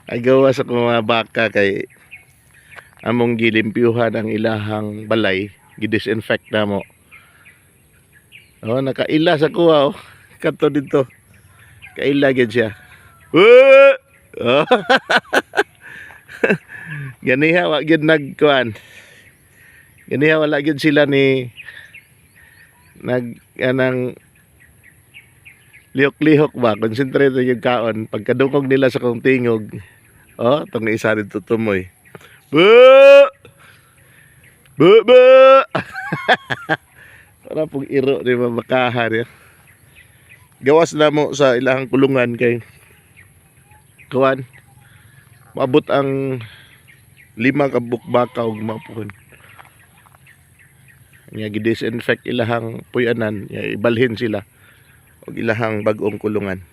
Ay, gawa sa akong mga baka kay among gilimpyuhan ang ilahang balay, gi-disinfect na mo. Oh, nakaila sa kuha oh. Kato dito. Kaila gyud siya. Oh! Oh. Ganiha wa gyud nagkuan. Ganiha wala gyud sila ni nag anang lihok-lihok ba, concentrate yung kaon. Pagkadungog nila sa kong tingog, oh, tong isa dito tumoy. Bu bu bu. Para pong iro ni mabakahan ya. Gawas na mo sa ilahang kulungan kay kuan, maabot ang 5 ka bukbaka og mapuhon nga gi-disinfect ilahang puyanan ya, ibalhin sila og ilahang bag-ong kulungan.